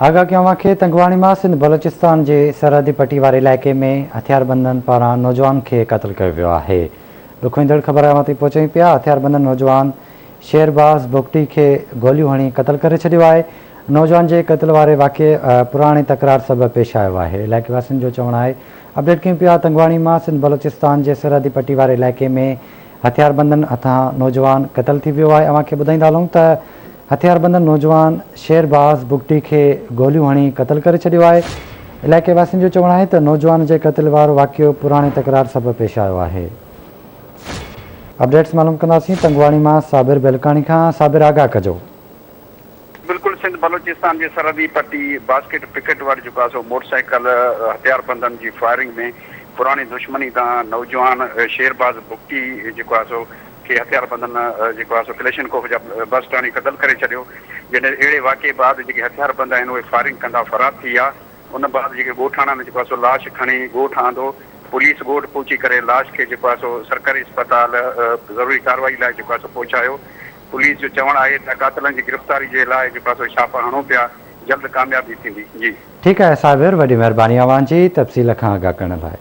آگاهه ڪيون اوهان کي تنگواڻي مان سنڌ بلوچستان جي سرحدي پٽي واري علائقي ۾ هٿياربندن پاران نوجوان کي قتل ڪيو ويو آهي. ڏکوئيندڙ خبر اوهان تائين پهچايون پيا هٿياربندن نوجوان شيرباز بگٽي کي گوليون هڻي قتل ڪري ڇڏيو آهي. نوجوان جي قتل واري واقعي پراڻي تڪرار سبب پيش آيو آهي. علائقي واسين جو چوڻ آهي اپڊيٽ ڪيون پيا تنگواڻي مان سنڌ بلوچستان جي سرحدي پٽي واري علائقي ۾ هٿياربندن هٿان نوجوان قتل ٿي ويو آهي اوهان کي ٻڌائيندا هلون ته هٿياربندن نوجوان شير باز بگٽي کي گوليون هڻي قتل ڪري ڇڏيو آهي. علائقي واسين جو چوڻ آهي ته نوجوان جي قتل وارو واقعو پراڻي تڪرار سبب پيش آيو آهي. اپڊيٽس معلوم ڪنداسين تنگواڻي مان صابر بيلڪاڻي کان صابر آگاهه ڪجو. بلڪل سنڌ بلوچستان جي سرحدي پٽي باسڪيٽ پڪٽ وٽ جيڪو آهي سو موٽر سائيڪل هٿياربندن جي فائرنگ ۾ پراڻي دشمني تان نوجوان شيرباز بگٽي جيڪو آهي سو کي هٿياربندن جيڪو آهي سو ڪليشنڪوف جا بس ٽاڻي قتل ڪري ڇڏيو جڏهن اهڙي واقعي بعد جيڪي هٿياربند آهن اهي فائرنگ ڪندا فرار ٿي ويا ان بعد جيڪي ڳوٺاڻن جيڪو آهي سو لاش کڻي ڳوٺ آندو پوليس ڳوٺ پهچي ڪري لاش کي جيڪو آهي سو سرڪاري اسپتال ضروري ڪارروائي لاء جيڪو آهي سو پهچايو پوليس جو چوڻ آهي ته قاتلن جي گرفتاري جي لاء جيڪو آهي سو ڇاپا هڻون پيا جلد ڪاميابي ٿيندي جي. ٺيڪ آهي صابر وڏي مهرباني اوهان جي تفصيل کان آگاهه ڪرڻ لاء.